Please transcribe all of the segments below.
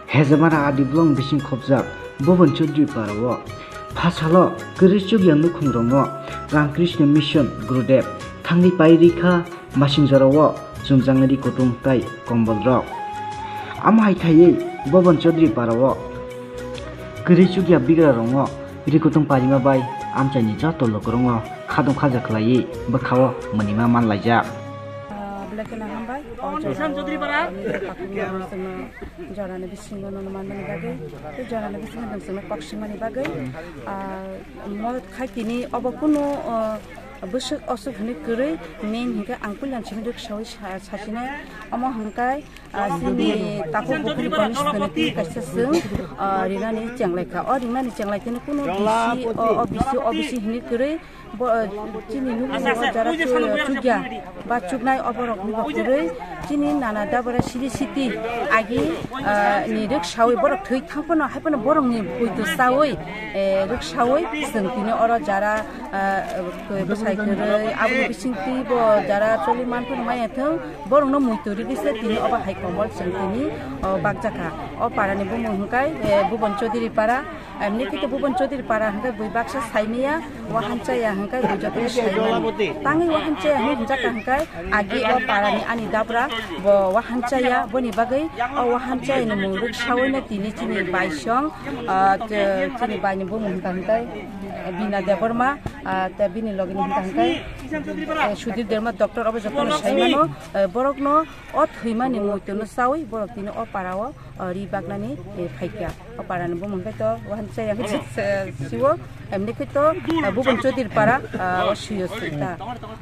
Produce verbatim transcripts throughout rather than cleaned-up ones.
Hejamara Adi Block bising khopjak Bhuban Chaudhary para o phasalo kwrwi chukya nukhung rongo Ramkrishna Mission Gurudev thangwi pai rikha masing jora o chumjaknai ri kutung tai kombol rok. Amo hai thaiwi Bhuban Chaudhary para o kwrwi chukya bigra rongo ri kutung parima bai amchaini joto lukurongo khadum khaja khlaiwi bwkhao mwnima manlaijak. Ah, belai kheno hambai. O jora o, ah, nini takhukno jorani bisingo nono manmani bagwi, tei jorani bisingo nwng chwngno kok swngmani bagwi, ah, mo khai tini obo kunu, ah, bwswk oswk hwnwi kwrwi main hinkhe ang puila simi rwksaui sa-, sasinai. Omo hwnkhai, ah, chini takhuk bukhuk ni bonus hwnwi tini kaisa chwng, ah, rinani chenglaikha. O rinani chenglaitini kunu bisi, o, o bisi, o bisi hwnwi kwrwi. Bo, eh, chini nukni o jara chukya ba chuknai o borok ni bo kwrwi chini nana dabra siri siti agi, eh, ni rwksaui borok thwi thang phano hai phano borok ni buitu saui, eh, rwksaui chwng tini oro jara, eh, bwsai kwrwi aboni bisingtwi bo jara choli man phano maya thwng borok no muitu rwgwi se tini obo hai kombol chwng tini, oh, bakjakha. O para ni bumung hwnkhe, eh, Bhuban Chaudhary para. Emni khe Bhuban Chaudhary para hwnkhe bui baksa saimaya, wahan chaya hwnkhe bui jotono saimani. Tangwi wahan chaya hwnwi hwnjakha hwnkhe agi o parani ani dabra bo wahan chaya, boni bagwi o wahan chayani mung rwksaui no tini chini baisong, ah, te-, chini baini bumung hwnkha hwnkhe Bina Debbarma, ah, te bini logini hwnkha hwnkhe, eh, Sudhir Debbarma doctor obo jotono saimano, eh, borokno o thwimani muitu no saui borok tini o para o, o ri baknani, eh, phaikha. O parani bumung khe to wahan chaya hwnwi se-, siwo, emni khe to, ah, Bhuban Chaudhary para, ah, o swiyo sita.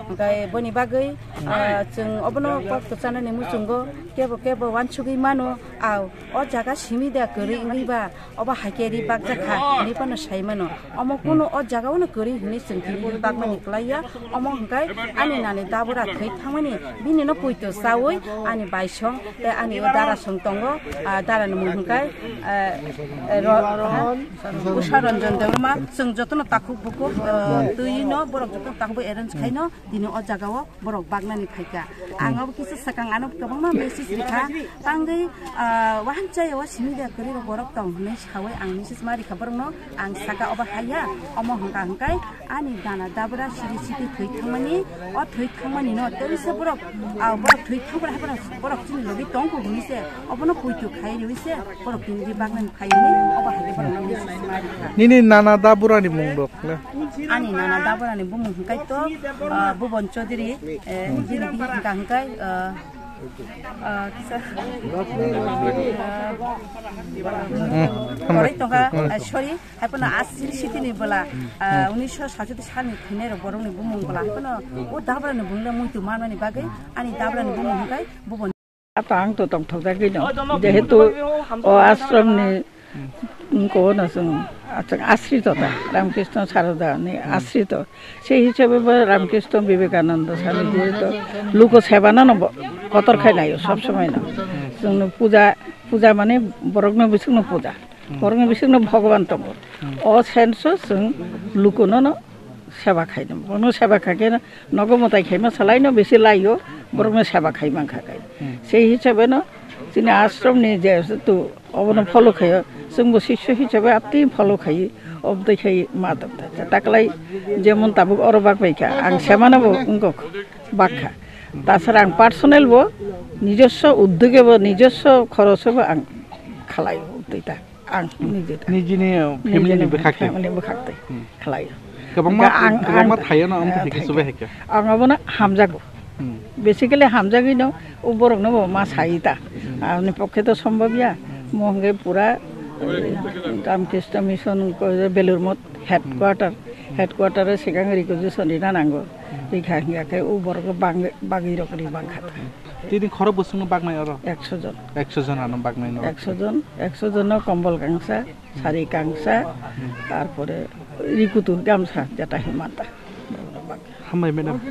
Hwnkhe boni bagwi, ah, chwng obono kok to chanani muchungo kebo kebo wansugwi mano, ah, o jaga simi da kwrwi wngwi ba, obo hai khe ri bakjakha hwnwi phano sai mano. Omo kunu o jaga o no kwrwi hwnwi chwng tini ri bakmani kwlaiya. Omo hwnkhe ani nani dabura thwi thangmani bini no puitu chaui ani baisong tei ani o dara song tongo, ah, dara ni mung hwnkhe, eh, eh, ro-, ha? Usha Ranjan Debbarma, chwng jotono takhuk bukhuk, eh, twiwi no borok jotono takhuk bai arrange khai no tini o jaga o borok baknani phaikha. Ang abo kisa swkang ano kwbangma message rikha, tangwi, ah, wahan chaya o simi da kwrwi rok borok tong hwnwi saui ang message ma rikha borokno. Ang saka obo haiya, omo hwnkha hwnkhe ani dana dabra siri siti thwi thangmani, o thwi thangmani no tei se borok, ah, borok thwi thangmani hai borok, borok chini logi tongkho hwnwi se obono puitu khai riwi se borok tini di baknani phai hwnwi obo hai khe borokno message ma rikha. Nini nana daburani mung rok le? Ani nana daburani bumung hwnkhe to, ah, Bhuban Chaudhary, eh, bini bihik hwnkha hwnkhe, ah, ah, kisa, ah, Hmm. Korai tongkha, ah, sorry, hai phano asiri sitini bwla, ah, unisho satsoti salni thwinai rok borokni bumung bwla, hai phano o dabrani bumung le muitu manmani bagwi ani dabrani bumung hwnkhe Bhuban. Ata ang to tongthok jagwi no, jehetu o ashram ni, mm, ko no chwng, ah, chwng asrito ta, Ramkrishna Saroda ni asrito. Sei hisabe bo Ramkrishna Vivekananda Swami jehetu luko seba no, no bo kotor khai naio sob somoi no. Chwngno puja, puja mane borokno bisingno puja. Borokni bisingno Bhogoban tongo. O senso chwng lukuno no seba khaino. Bono seba khaikhe nogo mwtai khaima salaino bisi laio, borokno seba khai mankha khai. Sei hisabeno chini ashramni jehetu obono follow khaio, chwngbo sisyo hisabe atwi follow khai, obdai khai ma tongthai. Taklai jemon tabuk oro bak baikha, ang semano bo wngkok bakha. Tasara ang personal bo nijoswo uddogebo, nijoswo khoroswbo ang khalai obdai ta. Ang niji ta. Nijini, uh, family ni bwkhak twi. Family bwkhak twi khlai. Kwbangma, kwbangma thaio no, amtwi thikhe subai hai khe. Ang abono hamjago. Basically hamjagwi no, o borok no bo ma sai ta. Ani pokhe to sombhob ya. Mo hwnkhe pura, eh, Ramkrishna Mission ko Belur Moth headquarter, headquarter o swkang requisition rina nango. Rikha hwnkhe o borok bang-, bagwi rok ri bangkha ta. Tini khorok bwswkno baknai oro? Ekso jon. Ekso jon ano baknai no? Ekso jon, ekso jon no kombol gangsa, sari gangsa, tarpore rikutu gamsa jeta himanta. Hambai madam.